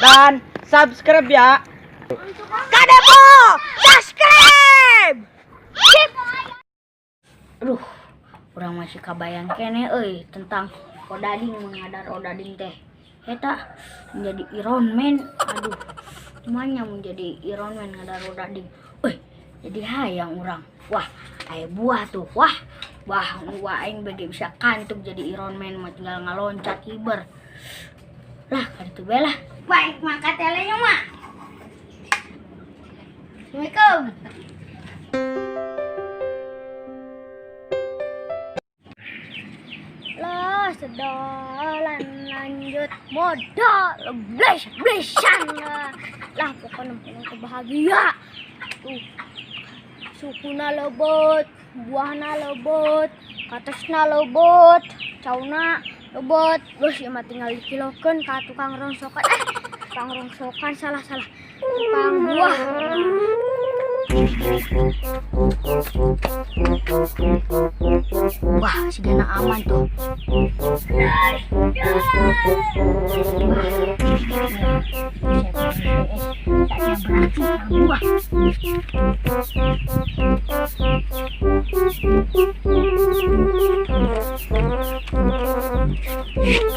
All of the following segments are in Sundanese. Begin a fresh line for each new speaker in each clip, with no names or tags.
Dan subscribe ya.
Kadebo, subscribe. Sip. Aduh, urang masih kabayang keneh euy tentang odading, mengadar odading teh. Eta menjadi Iron Man. Aduh, kumanya menjadi Iron Man ngadar odading. Euy, jadi hayang urang. Wah, aya buah tuh. Wah, wah, wah, aing bege bisa kantuk jadi Iron Man mah, tinggal ngaloncat hiber. Lah, kali itu bae lah. Baik, mangkat telenya, Mak. Assalamualaikum. Lah, sedolan lanjut modal bles blesan lah, pokoknya penuh kebahagia tuh, sukuna lebet, buahna lebet, katesna lebet, cauna lebet. Terus ya mah tinggal dikilokeun ka tukang rongsokan, eh, tukang rongsokan, salah, salah, tukang buah. Wah, sigana aman tuh. Wah, saatnya beraksi buah.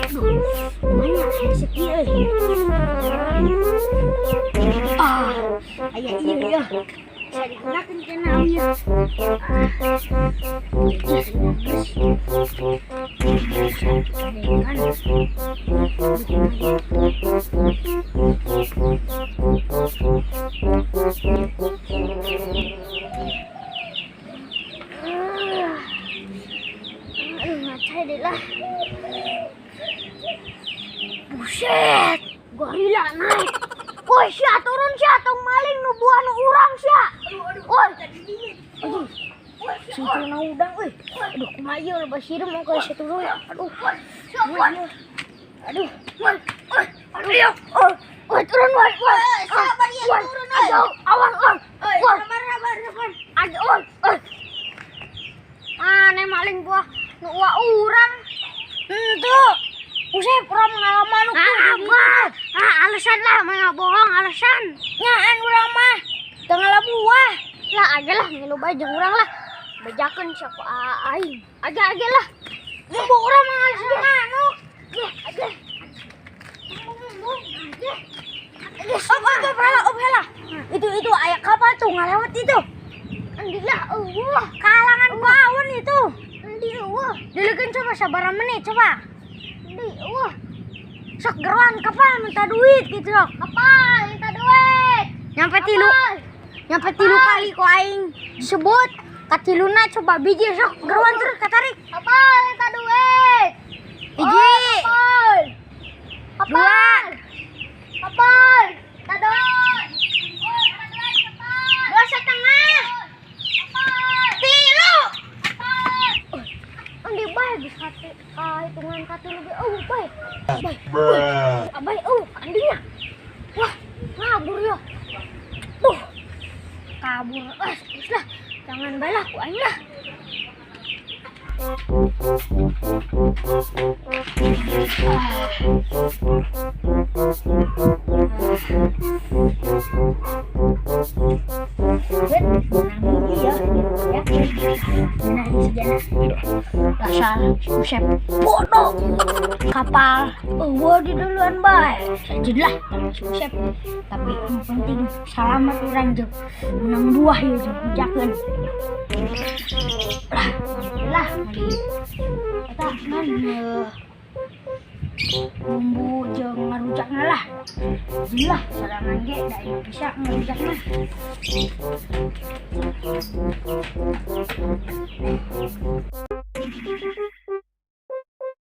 Aduh, banyak rezeki euy. Ah, aya ieu ya. Bisa digunakan kena ieu. Ah. Geus. Kan. Ah. Aduh, ngacai deh lah. Buset, gorila naik. Woi, sia turun sia, tong maling nu buah nu urang sia. Woi. Aduh. Situ na udang euy. Aduh, kumaha ieu, loba sireum mau ka situ turun. Aduh. Kumaha ieu? Aduh. Woi, woi. Aduh. Oh, woi turun woi, woi.
Sabar ya,
Woi.
turun, oi.
Aduh, awas, oi.
Oi,
Woi.
sabar, sabar, sabar.
Aduh, oi, oi. Aneh maling buah nu uak urang. Henteu. Usep urang pengalaman nu ah, ah, alasan lah, mana bohong alasan. Nyaan urang mah teu ngala buah. Lah aja lah ngilu bae jeung urang lah. Bejakeun sia ku aing. Aja aja lah. Embung urang mah alasan anu. Ye, aja. Embung, embung, aja. Aja. Op, op, op, hela, op, hela. Itu aya kapal tuh ngalewat itu. Endi lah, eueuh. Kalangan ku awan itu. Endi eueuh. Dileukeun coba sabaraha menit coba. Endi eueuh. Sok geruan kapal minta duit gitu sok.
Kapal, minta duit.
Nyampe tilu. Nyampe tilu kali ku aing disebut. Katiluna coba biji sok geruan terus katarik.
Kapal, minta duit.
Hiji.
Kapal.
Dua.
Kapal. Kapal, minta duit. Oh, minta duit, kapal.
2,5.
Kapal.
Tilu.
Kapal.
Endi bae bisa hitungan katilu ge eueuh bae. Bae.
Bruh.
Abai eueuh andinya. Wah, kabur ya. Tuh. Kabur. Ah, geus lah. Jangan bae lah ku aing lah. Ah. Bet, menang hiji ya. Ya. Menang hiji sejarah. Dasar Usep bodoh. Kapal eueuh di duluan bae. Sajeun lah kalau si Usep. Tapi yang penting salamat urang jeung menang buah ieu jeung hujakeun. Lah, lah mali. Eta ngan bumbu jeung ngarujakna lah. Jeung lah sorangan ge da ieu bisa ngarujakna.